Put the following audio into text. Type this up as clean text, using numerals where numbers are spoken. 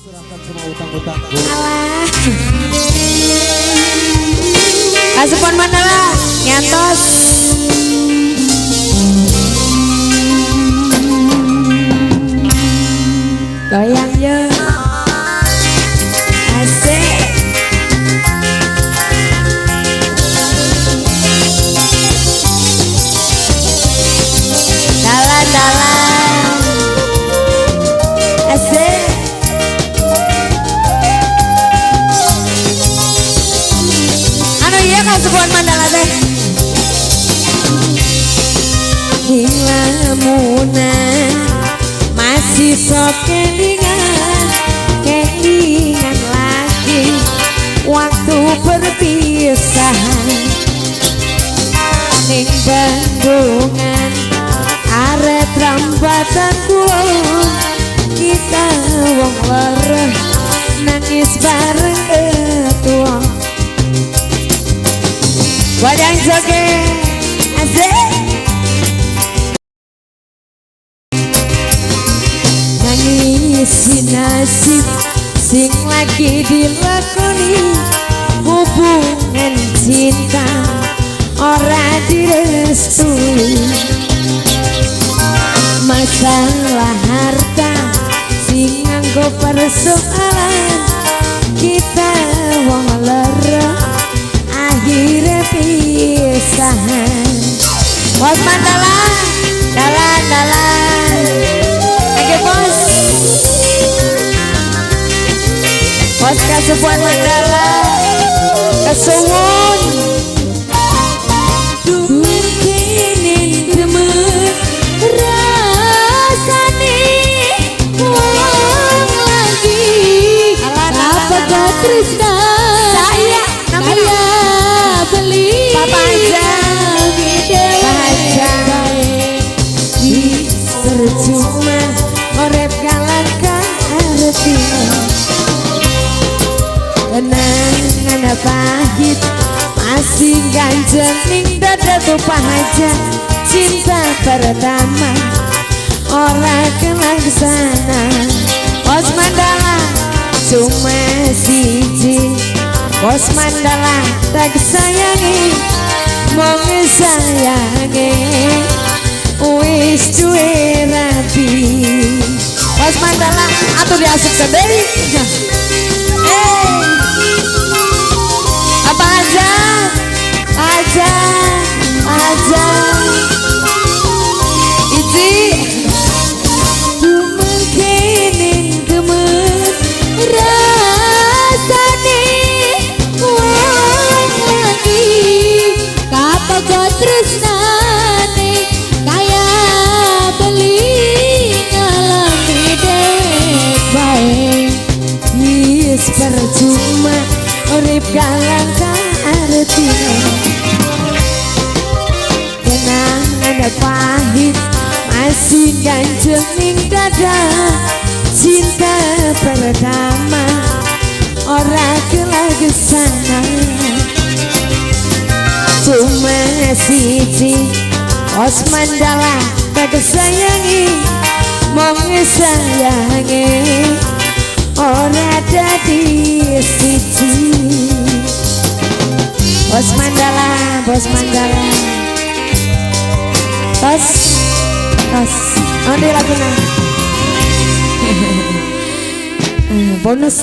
Serahkan semua utang-utangku. Alah. Kasepon Mandala nyantos. Goyang yo. Asik. Dalan-dalan. Asik. Anu iya Kasepuhan Mandala teh. Ing lamunan masih sok kelingan, kelingan lagi waktu perpisahan. Ning bendungan aret rambatan kulon, kita wong loro nangis bareng ketua. Wajang joget asik. Nangisi nasib sing lagi dilakoni, hubungan cinta ora direstui. Masalah harta sing nganggo persoalan, kita wong loro akhirnya pisahan. Bos Mandala, dalan dalan. Oke bos, bos Kasepuhan Mandala, kesuwun. Dumungkinin demen rasane wong lagi Alah, alah, apa alah. tresna Saya, namanya kaya beli Papa aja. Pak Aja. Percuma urip kalah artine, kenangan pahit masih ganjel ning dada tuh aja. Cinta pertama ora kelaksana. Bos Mandala cuma siji, Bos Mandala tak sayangi, mong sayangi wis duwe rabi. Bos Mandala atuh diasup deui. Eh, apa aja aja aja Ici. Dumungkinin demen rasane wong lagi kapok tresnane kaya beli ngalami dewek bae. Wis percuma urip kalang artine, kenangan pahit masih ganjel ning dada. Cinta pertama ora kelaksana. Cuma siji Bos Mandala tak sayangi, mong sayangi ora dadi siji. Bos Mandala, Bos Mandala, tos tos oh di laguna. Bonus.